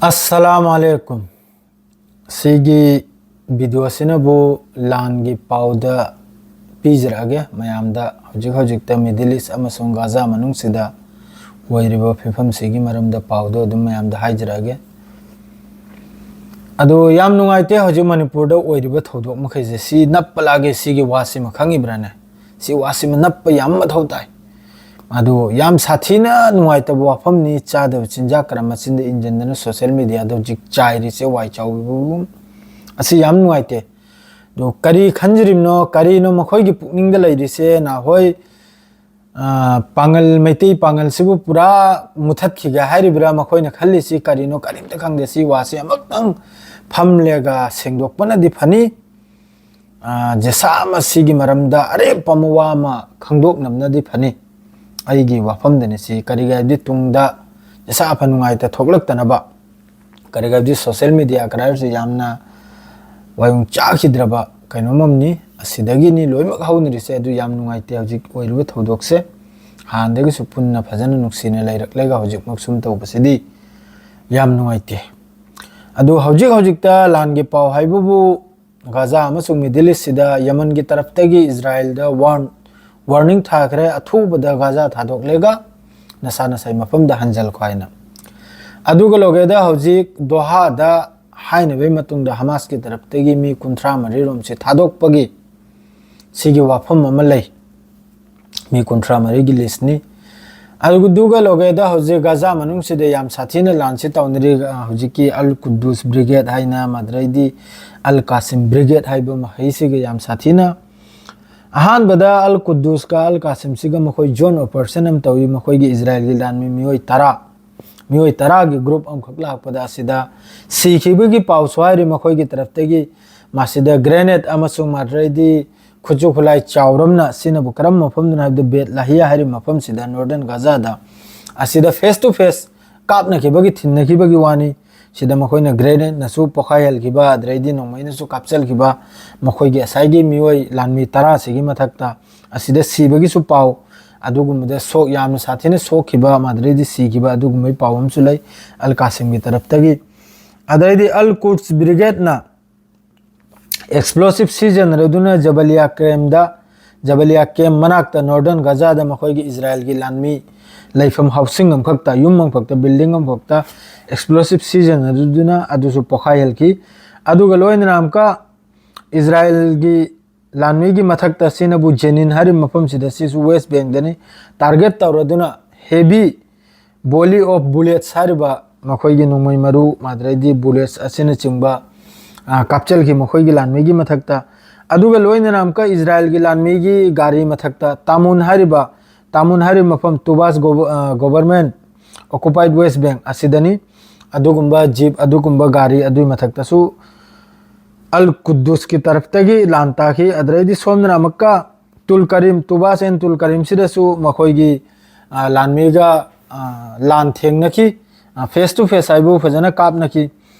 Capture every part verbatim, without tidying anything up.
ꯑꯁꯂꯥꯃꯨ ꯑꯂꯥꯏꯀꯨꯝ꯫ ꯁꯤꯒꯤ ꯚꯤꯗꯤꯑꯣ ꯑꯁꯤꯅꯕꯨ ꯂꯥꯟꯒꯤ ꯄꯥꯎꯗ ꯄꯤꯖꯔꯛꯑꯒꯦ ꯃꯌꯥꯝꯗ꯫ ꯍꯧꯖꯤꯛ ꯍꯧꯖꯤꯛꯇ Middle East ꯑꯃꯁꯨꯡ ꯒꯥꯖꯥ ꯃꯅꯨꯡꯁꯤꯗ ꯑꯣꯏꯔꯤꯕ ꯐꯤꯕꯝꯁꯤꯒꯤ ꯃꯔꯝꯗ ꯄꯥꯎꯗꯣ ꯑꯗꯨꯝ ꯃꯌꯥꯝꯗ ꯍꯥꯏꯖꯔꯛꯑꯒꯦ꯫ ꯑꯗꯣ, ꯌꯥꯝ ꯅꯨꯡꯉꯥꯏꯇꯦ ꯍꯧꯖꯤꯛ ꯃꯅꯤꯄꯨꯔꯗ ꯑꯣꯏꯔꯤꯕ ꯊꯧꯗꯣꯛ ꯃꯈꯩꯁꯦ꯫ ꯁꯤ ꯅꯞꯄ ꯂꯥꯛꯑꯒꯦ, ꯁꯤꯒꯤ ꯋꯥꯁꯤꯃ ꯈꯪꯉꯤꯕ꯭ꯔꯥꯅꯦ? ꯁꯤ ꯋꯥꯁꯤꯃ ꯅꯞꯄ ꯌꯥꯝ ꯃꯊꯧ ꯇꯥꯏ꯫ ꯑꯗꯨ ꯌꯥꯝ ꯁꯥꯊꯤꯅ ꯅꯨꯡꯉꯥꯏꯇꯕ ꯋꯥꯐꯝꯅꯤ꯫ ꯆꯥꯗꯕ ꯆꯤꯟꯖꯥꯛ ꯀꯔꯝꯕ ꯃꯆꯤꯟꯗ ꯏꯟꯖꯤꯟꯗꯅ social media ꯗ ꯍꯧꯖꯤꯛ ꯆꯥꯏꯔꯤꯁꯦ, ꯋꯥꯏ ꯆꯥꯎꯕꯤꯕꯒꯨꯝ꯫ ꯑꯁꯤ ꯌꯥꯝ ꯅꯨꯡꯉꯥꯏꯇꯦ꯫ ꯑꯗꯨ ꯀꯔꯤ ꯈꯟꯖꯔꯤꯕꯅꯣ, ꯀꯔꯤꯅꯣ ꯃꯈꯣꯏꯒꯤ ꯄꯨꯛꯅꯤꯡꯗ ꯂꯩꯔꯤꯁꯦ? ꯅꯍꯥꯟꯋꯥꯏ, ꯑ, ꯄꯥꯡꯒꯜ, ꯃꯩꯇꯩ ꯄꯥꯡꯒꯜꯁꯤꯕꯨ ꯄꯨꯔꯥ ꯃꯨꯊꯠꯈꯤꯒꯦ ꯍꯥꯏꯔꯤꯕ꯭ꯔꯥ ꯃꯈꯣꯏꯅ ꯈꯜꯂꯤꯁꯤ? ꯀꯔꯤꯅꯣ ꯀꯔꯤꯝꯇ ꯈꯪꯗꯦ꯫ ꯁꯤ ꯋꯥꯁꯤ ꯑꯃꯨꯛꯇꯪ ꯐꯝꯂꯒ ꯁꯦꯡꯗꯣꯛꯄꯅꯗꯤ ꯐꯅꯤ꯫ ꯑ, ꯖꯦꯁꯥ ꯑꯃ ꯁꯤꯒꯤ ꯃꯔꯝꯗ ꯑꯔꯦꯞꯄ ꯑꯃ ꯋꯥ ꯑꯃ ꯈꯪꯗꯣꯛꯅꯕꯅꯗꯤ ꯐꯅꯤ꯫ ꯑꯩꯒꯤ ꯋꯥꯐꯝꯗꯅꯤ ꯁꯤ꯫ ꯀꯔꯤꯒꯤ ꯍꯥꯏꯕꯗꯤ ꯇꯨꯡꯗ ꯖꯦꯁꯥ ꯑꯐ ꯅꯨꯡꯉꯥꯏꯇ ꯊꯣꯛꯂꯛꯇꯅꯕ꯫ ꯀꯔꯤꯒꯤ ꯍꯥꯏꯕꯗꯤ social media ꯀꯔꯥꯏꯁꯦ ꯌꯥꯝꯅ ꯋꯥꯌꯨꯡ ꯆꯥꯈꯤꯗ꯭ꯔꯕ ꯀꯩꯅꯣꯝ ꯑꯃꯅꯤ꯫ ꯑꯁꯤꯗꯒꯤꯅꯤ ꯂꯣꯏꯅꯃꯛ ꯍꯧꯅꯔꯤꯁꯦ꯫ ꯑꯗꯨ ꯌꯥꯝ ꯅꯨꯡꯉꯥꯏꯇꯦ ꯍꯧꯖꯤꯛ ꯑꯣꯏꯔꯤꯕ ꯊꯧꯗꯣꯛꯁꯦ꯫ ꯍꯥꯟꯅꯗꯒꯤꯁꯨ ꯄꯨꯟꯅ ꯐꯖꯅ ꯅꯨꯡꯁꯤꯅ ꯂꯩꯔꯛꯂꯒ ꯍꯧꯖꯤꯛꯃꯛ ꯁꯨꯝ ꯇꯧꯕꯁꯤꯗꯤ ꯌꯥꯝ ꯅꯨꯡꯉꯥꯏꯇꯦ꯫ ꯑꯗꯨ ꯍꯧꯖꯤꯛ ꯍꯧꯖꯤꯛꯇ ꯂꯥꯟꯒꯤ ꯄꯥꯎ ꯍꯥꯏꯕꯕꯨ ꯒꯥꯖꯥ ꯑꯃꯁꯨꯡ Middle East ꯁꯤꯗ ꯌꯃꯟꯒꯤ ꯇꯔꯞꯇꯒꯤ ꯏꯖꯔꯥꯏꯜꯗ ꯋꯥꯔꯟ-, ꯋꯥꯔꯅꯤꯡ ꯊꯥꯈ꯭ꯔꯦ, ꯑꯊꯨꯕꯗ ꯒꯥꯖꯥ ꯊꯥꯗꯣꯛꯂꯒ ꯅꯁꯥ ꯅꯁꯥꯒꯤ ꯃꯐꯝꯗ ꯍꯟꯖꯤꯜꯂꯣ ꯍꯥꯏꯅ꯫ ꯑꯗꯨꯒ ꯂꯣꯏꯒꯦꯗ ꯍꯧꯖꯤꯛ ꯗꯣꯍꯥꯗ ꯍꯥꯏꯅꯕꯒꯤ ꯃꯇꯨꯡꯗ ꯍꯃꯥꯁꯀꯤ ꯇꯔꯞꯇꯒꯤ ꯃꯤ ꯀꯨꯟꯊ꯭ꯔꯥ ꯃꯔꯤ ꯔꯣꯝꯁꯦ ꯊꯥꯗꯣꯛꯄꯒꯤ ꯁꯤꯒꯤ ꯋꯥꯐꯝ ꯑꯃ ꯂꯩ꯫ ꯃꯤ ꯀꯨꯟꯊ꯭ꯔꯥ ꯃꯔꯤꯒꯤ ꯂꯤꯁꯅꯤ꯫ ꯑꯗꯨꯒ ꯂꯣꯏꯒꯦꯗ ꯍꯧꯖꯤꯛ ꯒꯥꯖꯥ ꯃꯅꯨꯡꯁꯤꯗ ꯌꯥꯝ ꯁꯥꯊꯤꯅ ꯂꯥꯟꯁꯤ ꯇꯧꯅꯔꯤ꯫ ꯑ, ꯍꯧꯖꯤꯛꯀꯤ ꯑꯜ ꯀꯨꯗꯨꯁ ꯕ꯭ꯔꯤꯒꯦꯗ ꯍꯥꯏꯅ, ꯃꯗ꯭ꯔꯩꯗꯤ ꯑꯜ ꯀꯥꯁꯤꯝ ꯕ꯭ꯔꯤꯒꯦꯗ ꯍꯥꯏꯕ ꯃꯍꯩꯁꯤꯒ ꯌꯥꯝ ꯁꯥꯊꯤꯅ꯫ ꯑꯍꯥꯟꯕꯗ ꯑꯜ ꯀꯨꯗꯨꯁꯀ ꯑꯜ ꯀꯥꯁꯤꯝꯁꯤꯒ ꯃꯈꯣꯏ joint operation ꯑꯃ ꯇꯧꯏ꯫ ꯃꯈꯣꯏꯒꯤ ꯏꯖꯔꯥꯏꯜꯒꯤ ꯂꯥꯟꯃꯤ ꯃꯤꯑꯣꯏ ꯇꯔꯥ, ꯃꯤꯑꯣꯏ ꯇꯔꯥꯒꯤ group ꯑꯃꯈꯛ ꯂꯥꯛꯄꯗ ꯑꯁꯤꯗ ꯁꯤꯈꯤꯕꯒꯤ ꯄꯥꯎꯁꯨ ꯍꯥꯏꯔꯤ ꯃꯈꯣꯏꯒꯤ ꯇꯔꯞꯇꯒꯤ꯫ ꯃꯁꯤꯗ grenade ꯑꯃꯁꯨꯡ ꯃꯗ꯭ꯔꯩꯗꯤ ꯈꯨꯠꯁꯨ ꯈꯨꯠꯂꯥꯏ ꯆꯥꯎꯔꯝꯅ, ꯁꯤꯅꯕꯨ ꯀꯔꯝꯕ ꯃꯐꯝꯗꯅꯣ ꯍꯥꯏꯕꯗ ꯕꯦꯠ ꯂꯥꯍꯤꯌꯥ ꯍꯥꯏꯔꯤꯕ ꯃꯐꯝꯁꯤꯗ, Northern ꯒꯥꯖꯥꯗ, ꯑꯁꯤꯗ face to face ꯀꯥꯞꯅꯈꯤꯕꯒꯤ, ꯊꯤꯟꯅꯈꯤꯕꯒꯤ ꯋꯥꯅꯤ꯫ ꯁꯤꯗ ꯃꯈꯣꯏꯅ grenade ꯅꯁꯨ ꯄꯣꯈꯥꯏꯍꯟꯈꯤꯕ, ꯑꯗꯩꯗꯤ ꯅꯣꯡꯃꯩꯅꯁꯨ ꯀꯥꯞꯁꯤꯟꯈꯤꯕ, ꯃꯈꯣꯏꯒꯤ ꯉꯁꯥꯏꯒꯤ ꯃꯤꯑꯣꯏ ꯂꯥꯟꯃꯤ ꯇꯔꯥꯁꯤꯒꯤ ꯃꯊꯛꯇ ꯑꯁꯤꯗ ꯁꯤꯕꯒꯤꯁꯨ ꯄꯥꯎ ꯑꯗꯨꯒꯨꯝꯕꯗ ꯁꯣꯛ-, ꯌꯥꯝꯅ ꯁꯥꯊꯤꯅ ꯁꯣꯛꯈꯤꯕ, ꯃꯥꯗꯨꯗꯩꯗꯤ ꯁꯤꯈꯤꯕ, ꯑꯗꯨꯒꯨꯝꯕꯒꯤ ꯄꯥꯎ ꯑꯃꯁꯨ ꯂꯩ ꯑꯜ ꯀꯥꯁꯤꯝꯒꯤ ꯇꯔꯞꯇꯒꯤ꯫ ꯑꯗꯩꯗꯤ ꯑꯜ ꯀꯨꯗꯁ ꯕ꯭ꯔꯤꯒꯦꯗꯅ ꯑꯦꯛꯁꯄ꯭ꯂꯣꯁꯤꯞ ꯁꯤꯖꯤꯟꯅꯔꯗꯨꯅ ꯖꯕꯂꯤꯌꯥ ꯀꯦꯝꯗ, ꯖꯕꯂꯤꯌꯥ ꯀꯦꯝ ꯃꯅꯥꯛꯇ ꯅꯣꯔꯗꯔꯟ ꯒꯖꯥꯗ ꯃꯈꯣꯏꯒꯤ ꯏꯖꯔꯥꯏꯜꯒꯤ ꯂꯥꯟꯃꯤ ꯂꯩꯐꯝ, ꯍꯥꯎꯁꯤꯡ ꯑꯃꯈꯛꯇ, ꯌꯨꯝ ꯑꯃꯈꯛꯇ, ꯕꯤꯜꯗꯤꯡ ꯑꯃꯈꯛꯇ ꯑꯦꯛꯁꯄ꯭ꯂꯣꯁꯤꯞ ꯁꯤꯖꯤꯟꯅꯗꯨꯅ ꯑꯗꯨꯁꯨ ꯄꯣꯈꯥꯏꯍꯜꯈꯤ꯫ ꯑꯗꯨꯒ ꯂꯣꯏꯅꯅ ꯑꯃꯨꯛꯀ ꯏꯖꯔꯥꯏꯜꯒꯤ ꯂꯥꯟꯃꯤꯒꯤ ꯃꯊꯛꯇ ꯁꯤꯅꯕꯨ ꯖꯦꯅꯤꯟ ꯍꯥꯏꯔꯤꯕ ꯃꯐꯝꯁꯤꯗ, ꯁꯤꯁꯨ ꯋꯦꯁ ꯕꯦꯡꯗꯅꯤ, ꯇꯥꯔꯒꯦꯠ ꯇꯧꯔꯗꯨꯅ ꯍꯦꯚꯤ ꯕꯣꯂꯤ ꯑꯣꯐ ꯕꯨꯂꯦꯠꯁ ꯍꯥꯏꯔꯤꯕ ꯃꯈꯣꯏꯒꯤ ꯅꯣꯡꯃꯩ ꯃꯔꯨ, ꯃꯥꯗ꯭ꯔꯩꯗꯤ ꯕꯨꯂꯦꯠꯁ ꯑꯁꯤꯅꯆꯤꯡꯕ, ꯑ, ꯀꯥꯞꯆꯜꯈꯤ ꯃꯈꯣꯏꯒꯤ ꯂꯥꯟꯃꯤꯒꯤ ꯃꯊꯛꯇ꯫ ꯑꯗꯨꯒ ꯂꯣꯏꯅꯅ ꯑꯃꯨꯛꯀ ꯏꯖꯔꯥꯏꯜꯒꯤ ꯂꯥꯟꯃꯤꯒꯤ ꯒꯥꯔꯤ ꯃꯊꯛꯇ ꯇꯥꯃꯨꯟ ꯍꯥꯏꯔꯤꯕ, ꯇꯥꯃꯨꯟ ꯍꯥꯏꯔꯤꯕ ꯃꯐꯝ ꯇꯨꯕꯥꯁ ꯒꯣꯕ-, ꯑ, ꯒꯣꯕꯔꯃꯦꯟ ꯑꯣꯀꯨꯄꯥꯏꯠ ꯋꯦꯁ ꯕꯦꯡ ꯑꯁꯤꯗꯅꯤ꯫ ꯑꯗꯨꯒꯨꯝꯕ ꯖꯤꯞ, ꯑꯗꯨꯒꯨꯝꯕ ꯒꯥꯔꯤ ꯑꯗꯨꯒꯤ ꯃꯊꯛꯇꯁꯨ ꯑꯜ ꯀꯨꯗꯨꯁꯀꯤ ꯇꯔꯐꯇꯒꯤ ꯂꯥꯟ ꯇꯥꯈꯤ꯫ ꯑꯗꯨꯗꯩꯗꯤ ꯁꯣꯝꯗꯅ ꯑꯃꯨꯛꯀ ꯇꯨꯜ ꯀꯔꯤꯝ, ꯇꯨꯕꯥꯁ ꯑꯦꯟ ꯇꯨꯜ ꯀꯔꯤꯝꯁꯤꯗꯁꯨ ꯃꯈꯣꯏꯒꯤ, ꯑ, ꯂꯥꯟꯃꯤꯒ, ꯑ, ꯂꯥꯟ ꯊꯦꯡꯅꯈꯤ꯫ ꯑ, face to face ꯍꯥꯏꯕꯨ ꯐꯖꯅ ꯀꯥꯞꯅꯈꯤ꯫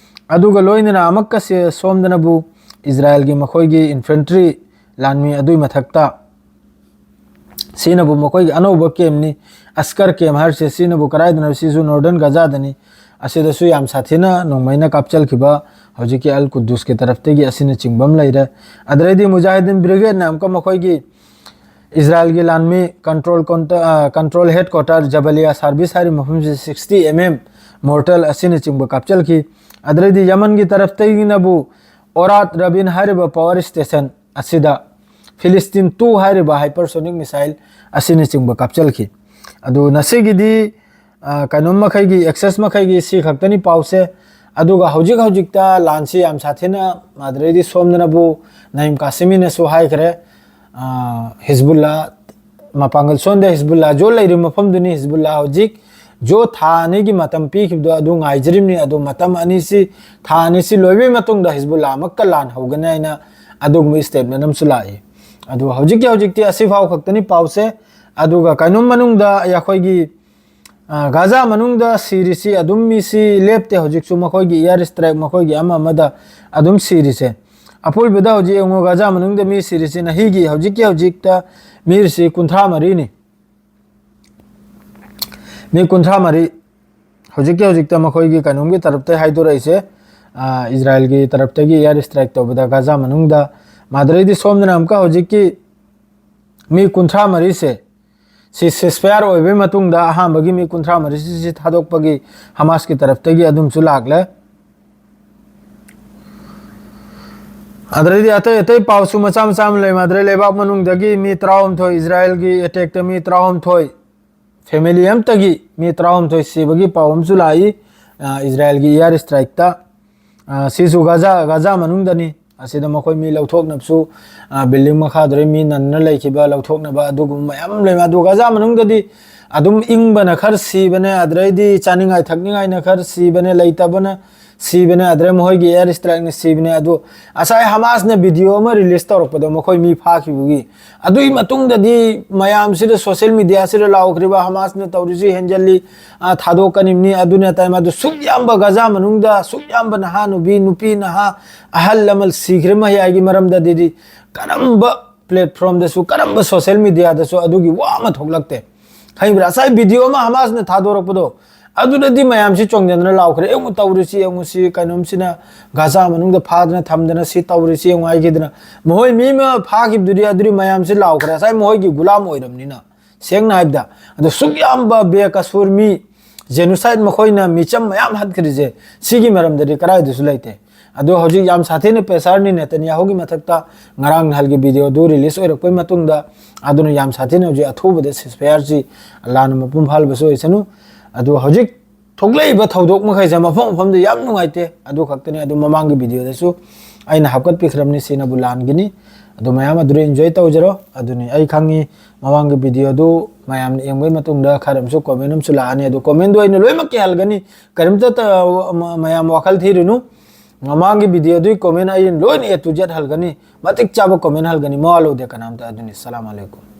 ꯑꯗꯨꯒ ꯂꯣꯏꯅꯅ ꯑꯃꯨꯛꯀꯁꯦ ꯁꯣꯝꯗꯅꯕꯨ ꯏꯖꯔꯥꯏꯜꯒꯤ ꯃꯈꯣꯏꯒꯤ ꯏꯟꯐꯦꯟꯇ꯭ꯔꯤ ꯂꯥꯟꯃꯤ ꯑꯗꯨꯒꯤ ꯃꯊꯛꯇ ꯁꯤꯅꯕꯨ ꯃꯈꯣꯏꯒꯤ ꯑꯅꯧꯕ ꯀꯦꯝꯅꯤ, ꯑꯁꯀꯔ ꯀꯦꯝ ꯍꯥꯏꯔꯤꯁꯦ꯫ ꯁꯤꯅꯕꯨ ꯀꯗꯥꯏꯗꯅꯣ? ꯁꯤꯁꯨ ꯅꯣꯔꯗꯔꯟ ꯒꯖꯥꯗꯅꯤ꯫ ꯑꯁꯤꯗꯁꯨ ꯌꯥꯝ ꯁꯥꯊꯤꯅ ꯅꯣꯡꯃꯩꯅ ꯀꯥꯞꯆꯜꯈꯤꯕ ꯍꯧꯖꯤꯛꯀꯤ ꯑꯜ ꯀꯨꯗꯨꯁꯀꯤ ꯇꯔꯐꯇꯒꯤ ꯑꯁꯤꯅꯆꯤꯡꯕ ꯑꯃ ꯂꯩꯔꯦ꯫ ꯑꯗꯨꯗꯩꯗꯤ ꯃꯨꯖꯥꯍꯤꯗꯤꯟ ꯕ꯭ꯔꯤꯒꯦꯗꯅ ꯑꯃꯨꯛꯀ ꯃꯈꯣꯏꯒꯤ ꯏꯖꯔꯥꯏꯜꯒꯤ ꯂꯥꯟꯃꯤ ꯀꯟꯇ꯭ꯔꯣꯜ ꯀꯣꯟꯇ-, ꯑ, ꯀꯟꯇ꯭ꯔꯣꯜ ꯍꯦꯗ ꯀ꯭ꯋꯥꯇꯔ ꯖꯕꯂꯤꯌꯥ ꯁꯥꯔꯚꯤꯁ ꯍꯥꯏꯔꯤꯕ ꯃꯐꯝꯁꯤ sixty M M mortar ꯑꯁꯤꯅꯆꯤꯡꯕ ꯀꯥꯞꯆꯜꯈꯤ꯫ ꯑꯗꯨꯗꯩꯗꯤ ꯌꯃꯟꯒꯤ ꯇꯔꯐꯇꯒꯤꯅꯕꯨ ꯑꯣꯔꯥꯠ ꯔꯕꯤꯟ ꯍꯥꯏꯔꯤꯕ ꯄꯋꯥꯔ ꯁ꯭ꯇꯦꯁꯟ ꯑꯁꯤꯗ ꯐꯤꯂꯤꯁꯇꯤꯟ two ꯍꯥꯏꯔꯤꯕ hypersonic missile ꯑꯁꯤꯅꯆꯤꯡꯕ ꯀꯥꯞꯆꯜꯈꯤ꯫ ꯑꯗꯨ ꯉꯁꯤꯒꯤꯗꯤ, ꯑ, ꯀꯩꯅꯣꯝ ꯃꯈꯩꯒꯤ, ꯑꯦꯛꯁꯦꯁ ꯃꯈꯩꯒꯤ ꯁꯤ ꯈꯛꯇꯅꯤ ꯄꯥꯎꯁꯦ꯫ ꯑꯗꯨꯒ ꯍꯧꯖꯤꯛ ꯍꯧꯖꯤꯛꯇ ꯂꯥꯟꯁꯤ ꯌꯥꯝ ꯁꯥꯊꯤꯅ, ꯑꯗꯨꯗꯩꯗꯤ ꯁꯣꯝꯗꯅꯕꯨ ꯅꯥꯏꯝ ꯀꯥꯁꯤꯃꯤꯅꯁꯨ ꯍꯥꯏꯈ꯭ꯔꯦ, ꯑ, ꯍꯤꯖꯕꯨꯜꯂꯥ, ꯃꯄꯥꯡꯒꯜ ꯁꯣꯟꯗ ꯍꯤꯖꯕꯨꯜꯂꯥ ꯖꯣ ꯂꯩꯔꯤꯕ ꯃꯐꯝꯗꯨꯅꯤ꯫ ꯍꯤꯖꯕꯨꯜꯂꯥ ꯍꯧꯖꯤꯛ ꯖꯣ ꯊꯥ ꯑꯅꯤꯒꯤ ꯃꯇꯝ ꯄꯤꯈꯤꯕꯗꯣ ꯑꯗꯨ ꯉꯥꯏꯖꯔꯤꯕꯅꯤ꯫ ꯑꯗꯨ ꯃꯇꯝ ꯑꯅꯤꯁꯤ, ꯊꯥ ꯑꯅꯤꯁꯤ ꯂꯣꯏꯕꯒꯤ ꯃꯇꯨꯡꯗ ꯍꯤꯖꯕꯨꯜꯂꯥ ꯑꯃꯨꯛꯀ ꯂꯥꯟ ꯍꯧꯒꯅꯤ ꯍꯥꯏꯅ ꯑꯗꯨꯒꯨꯝꯕ ꯁ꯭ꯇꯦꯠꯃꯦꯟ ꯑꯃꯁꯨ ꯂꯥꯛꯏ꯫ ꯑꯗꯨ ꯍꯧꯖꯤꯛꯀꯤ ꯍꯧꯖꯤꯛꯇꯤ ꯑꯁꯤꯐꯥꯎ ꯈꯛꯇꯅꯤ ꯄꯥꯎꯁꯦ꯫ ꯑꯗꯨꯒ ꯀꯩꯅꯣꯝ ꯃꯅꯨꯡꯗ ꯑꯩꯈꯣꯏꯒꯤ, ꯑ, ꯒꯥꯖꯥ ꯃꯅꯨꯡꯗ ꯁꯤꯔꯤꯁꯤ ꯑꯗꯨꯝ ꯃꯤꯁꯤ ꯂꯦꯞꯇꯦ꯫ ꯍꯧꯖꯤꯛꯁꯨ ꯃꯈꯣꯏꯒꯤ air strike, ꯃꯈꯣꯏꯒꯤ ꯑꯃ ꯑꯃꯗ ꯑꯗꯨꯝ ꯁꯤꯔꯤꯁꯦ꯫ ꯑꯄꯨꯟꯕꯗ ꯍꯧꯖꯤꯛ ꯌꯦꯡꯉꯨ, ꯒꯥꯖꯥ ꯃꯅꯨꯡꯗ ꯃꯤ ꯁꯤꯔꯤꯁꯤ ꯅꯍꯤꯒꯤ ꯍꯧꯖꯤꯛꯀꯤ ꯍꯧꯖꯤꯛꯇ ꯃꯤꯔꯁꯤ ꯀꯨꯟꯊ꯭ꯔꯥ ꯃꯔꯤꯅꯤ꯫ ꯃꯤ ꯀꯨꯟꯊ꯭ꯔꯥ ꯃꯔꯤ ꯍꯧꯖꯤꯛꯀꯤ ꯍꯧꯖꯤꯛꯇ ꯃꯈꯣꯏꯒꯤ ꯀꯩꯅꯣꯝꯒꯤ ꯇꯔꯞꯇꯒꯤ ꯍꯥꯏꯗꯣꯔꯛꯏꯁꯦ, ꯑ, ꯏꯖꯔꯥꯏꯜꯒꯤ ꯇꯔꯞꯇꯒꯤ air strike ꯇꯧꯕꯗ ꯒꯥꯖꯥ ꯃꯅꯨꯡꯗ꯫ ꯃꯥꯗ꯭ꯔꯩꯗꯤ ꯁꯣꯝꯗꯅ ꯑꯃꯨꯛꯀ ꯍꯧꯖꯤꯛꯀꯤ ꯃꯤ ꯀꯨꯟꯊ꯭ꯔꯥ ꯃꯔꯤꯁꯦ ꯁꯤ ceasefire ꯑꯣꯏꯕꯒꯤ ꯃꯇꯨꯡꯗ ꯑꯍꯥꯟꯕꯒꯤ ꯃꯤ ꯀꯨꯟꯊ꯭ꯔꯥ ꯃꯔꯤꯁꯤ ꯊꯥꯗꯣꯛꯄꯒꯤ ꯍꯃꯥꯁꯀꯤ ꯇꯔꯞꯇꯒꯤ ꯑꯗꯨꯝꯁꯨ ꯂꯥꯛꯂꯦ꯫ ꯑꯗꯨꯗꯩꯗꯤ ꯑꯇꯩ ꯑꯇꯩ ꯄꯥꯎꯁꯨ ꯃꯆꯥ ꯃꯆꯥ ꯑꯃ ꯂꯩ꯫ ꯃꯥꯗ꯭ꯔꯩ ꯂꯩꯕꯥꯛ ꯃꯅꯨꯡꯗꯒꯤ ꯃꯤ ꯇꯔꯥꯍꯨꯝꯗꯣꯏ, ꯏꯖꯔꯥꯏꯜꯒꯤ attackꯇ ꯃꯤ ꯇꯔꯥꯍꯨꯝꯗꯣꯏ, family ꯑꯃꯇꯒꯤ ꯃꯤ ꯇꯔꯥꯍꯨꯝꯗꯣꯏ ꯁꯤꯕꯒꯤ ꯄꯥꯎ ꯑꯃꯁꯨ ꯂꯥꯛꯏ, ꯑ, ꯏꯖꯔꯥꯏꯜꯒꯤ air strikeꯇ꯫ ꯑ, ꯁꯤꯁꯨ ꯒꯥꯖꯥ, ꯒꯥꯖꯥ ꯃꯅꯨꯡꯗꯅꯤ꯫ ꯑꯁꯤꯗ ꯃꯈꯣꯏ ꯃꯤ ꯂꯧꯊꯣꯛꯅꯕꯁꯨ, ꯑ, building ꯃꯈꯥꯗꯨꯗ ꯃꯤ ꯅꯟꯅ ꯂꯩꯈꯤꯕ ꯂꯧꯊꯣꯛꯅꯕ ꯑꯗꯨꯒꯨꯝꯕ ꯃꯌꯥꯝ ꯑꯃ ꯂꯩ꯫ ꯑꯗꯨ ꯒꯥꯖꯥ ꯃꯅꯨꯡꯗꯗꯤ ꯑꯗꯨꯝ ꯏꯪꯕꯅ ꯈꯔ ꯁꯤꯕꯅꯦ, ꯑꯗꯨꯗꯩꯗꯤ ꯆꯥꯅꯤꯡꯉꯥꯏ ꯊꯛꯅꯤꯡꯉꯥꯏꯅ ꯈꯔ ꯁꯤꯕꯅꯦ, ꯂꯩꯇꯕꯅ ꯁꯤꯕꯅꯦ, ꯑꯗꯨꯗꯩ ꯃꯈꯣꯏꯒꯤ air strikeꯅ ꯁꯤꯕꯅꯦ꯫ ꯑꯗꯨ ꯉꯁꯥꯏ ꯍꯃꯥꯁꯅ video ꯑꯃ release ꯇꯧꯔꯛꯄꯗꯣ ꯃꯈꯣꯏ ꯃꯤ ꯐꯥꯈꯤꯕꯒꯤ, ꯑꯗꯨꯒꯤ ꯃꯇꯨꯡꯗꯗꯤ ꯃꯌꯥꯝꯁꯤꯗ social mediaꯁꯤꯗ ꯂꯥꯎꯈ꯭ꯔꯤꯕ ꯍꯃꯥꯁꯅ ꯇꯧꯔꯤꯁꯤ ꯍꯦꯟꯖꯜꯂꯤ, ꯑ, ꯊꯥꯗꯣꯛꯀꯅꯤꯕꯅꯤ, ꯑꯗꯨꯅ ꯇꯥꯏ꯫ ꯃꯗꯨ ꯁꯨꯛ ꯌꯥꯝꯕ ꯒꯥꯖꯥ ꯃꯅꯨꯡꯗ ꯁꯨꯛ ꯌꯥꯝꯕ ꯅꯍꯥ ꯅꯨꯄꯤ, ꯅꯨꯄꯤ ꯅꯍꯥ, ꯑꯍꯜ ꯂꯃꯟ ꯁꯤꯈ꯭ꯔꯦ ꯃꯌꯥꯏꯒꯤ ꯃꯔꯝꯗꯗꯤ ꯀꯔꯝꯕ platformꯗꯁꯨ, ꯀꯔꯝꯕ social mediaꯗꯁꯨ ꯑꯗꯨꯒꯤ ꯋꯥ ꯑꯃ ꯊꯣꯛꯂꯛꯇꯦ꯫ ꯈꯪꯕ꯭ꯔꯥ? ꯉꯁꯥꯏ video ꯑꯃ ꯍꯃꯥꯁꯅ ꯊꯥꯗꯣꯔꯛꯄꯗꯣ, ꯑꯗꯨꯗꯗꯤ ꯃꯌꯥꯝꯁꯤ ꯆꯣꯡꯗꯅ ꯂꯥꯎꯈ꯭ꯔꯦ, "ꯌꯦꯡꯉꯨ ꯇꯧꯔꯤꯁꯤ, ꯌꯦꯡꯉꯨ ꯁꯤ ꯀꯩꯅꯣꯝꯁꯤꯅ ꯒꯥꯖꯥ ꯃꯅꯨꯡꯗ ꯐꯥꯗꯅ ꯊꯝꯗꯅ ꯁꯤ ꯇꯧꯔꯤꯁꯤ ꯌꯦꯡꯉꯨ" ꯍꯥꯏꯈꯤꯗꯅ꯫ ꯃꯈꯣꯏ ꯃꯤ ꯑꯃ ꯐꯥꯈꯤꯕꯗꯨꯗꯤ ꯑꯗꯨꯗꯤ ꯃꯌꯥꯝꯁꯤ ꯂꯥꯎꯈ꯭ꯔꯦ, ꯉꯁꯥꯏ ꯃꯈꯣꯏꯒꯤ ꯒꯨꯂꯥꯝ ꯑꯣꯏꯔꯕꯅꯤꯅ꯫ ꯁꯦꯡꯅ ꯍꯥꯏꯕꯗ, ꯑꯗꯣ ꯁꯨꯛ ꯌꯥꯝꯕ ꯕꯦꯀꯁꯨꯔ ꯃꯤ, genocide ꯃꯈꯣꯏꯅ ꯃꯤꯆꯝ ꯃꯌꯥꯝ ꯍꯥꯠꯈ꯭ꯔꯤꯁꯦ, ꯁꯤꯒꯤ ꯃꯔꯝꯗꯗꯤ ꯀꯗꯥꯏꯗꯁꯨ ꯂꯩꯇꯦ꯫ ꯑꯗꯣ ꯍꯧꯖꯤꯛ ꯌꯥꯝ ꯁꯥꯊꯤꯅ ꯄ꯭ꯔꯦꯁꯔꯅꯤ ꯅꯦꯇꯟꯌꯥꯍꯨꯒꯤ ꯃꯊꯛꯇ꯫ ꯉꯔꯥꯡ ꯅꯍꯥꯟꯒꯤ videoꯗꯨ release ꯑꯣꯏꯔꯛꯄꯒꯤ ꯃꯇꯨꯡꯗ, ꯑꯗꯨꯅ ꯌꯥꯝ ꯁꯥꯊꯤꯅ ꯍꯧꯖꯤꯛ ꯑꯊꯨꯕꯗ ceasefireꯁꯤ ꯂꯥꯟꯅ ꯃꯄꯨꯡ ꯐꯥꯍꯟꯕꯁꯨ ꯑꯣꯏꯁꯅꯨ꯫ ꯑꯗꯣ ꯍꯧꯖꯤꯛ ꯊꯣꯛꯂꯛꯏꯕ ꯊꯧꯗꯣꯛ ꯃꯈꯩꯁꯦ ꯃꯐꯝ ꯃꯐꯝꯗ ꯌꯥꯝ ꯅꯨꯡꯉꯥꯏꯇꯦ꯫ ꯑꯗꯨ ꯈꯛꯇꯅꯤ, ꯑꯗꯨ ꯃꯃꯥꯡꯒꯤ videoꯗꯁꯨ ꯑꯩꯅ ꯍꯥꯞꯀꯠꯄꯤꯈ꯭ꯔꯕꯅꯤ, ꯁꯤꯅꯕꯨ ꯂꯥꯟꯒꯅꯤ꯫ ꯑꯗꯨ ꯃꯌꯥꯝ ꯑꯗꯨꯗ enjoy ꯇꯧꯖꯔꯣ꯫ ꯑꯗꯨꯅꯤ ꯑꯩ ꯈꯪꯉꯤ, ꯃꯃꯥꯡꯒꯤ videoꯗꯨ ꯃꯌꯥꯝꯅ ꯌꯦꯡꯕꯒꯤ ꯃꯇꯨꯡꯗ ꯈꯔ ꯑꯃꯁꯨ comment ꯑꯃꯁꯨ ꯂꯥꯛꯑꯅꯤ꯫ ꯑꯗꯨ commentꯗꯨ ꯑꯩꯅ ꯂꯣꯏꯅꯃꯛꯀꯤ ꯍꯜꯒꯅꯤ, ꯀꯔꯤꯝꯇ ꯇ-, ꯃ-, ꯃꯌꯥꯝ ꯋꯥꯈꯜ ꯊꯤꯔꯨꯅꯨ꯫ ꯃꯃꯥꯡꯒꯤ videoꯗꯨꯒꯤ comment ꯑꯩꯅ ꯂꯣꯏꯅ A to Z ꯍꯜꯒꯅꯤ, ꯃꯇꯤꯛ ꯆꯥꯕ comment ꯍꯜꯒꯅꯤ, ꯃꯋꯥ ꯂꯧꯗꯦ ꯀꯅꯥꯝꯇ꯫ ꯑꯗꯨꯅꯤ, ꯁꯂꯥꯝ ꯑꯂꯩꯀꯨꯝ꯫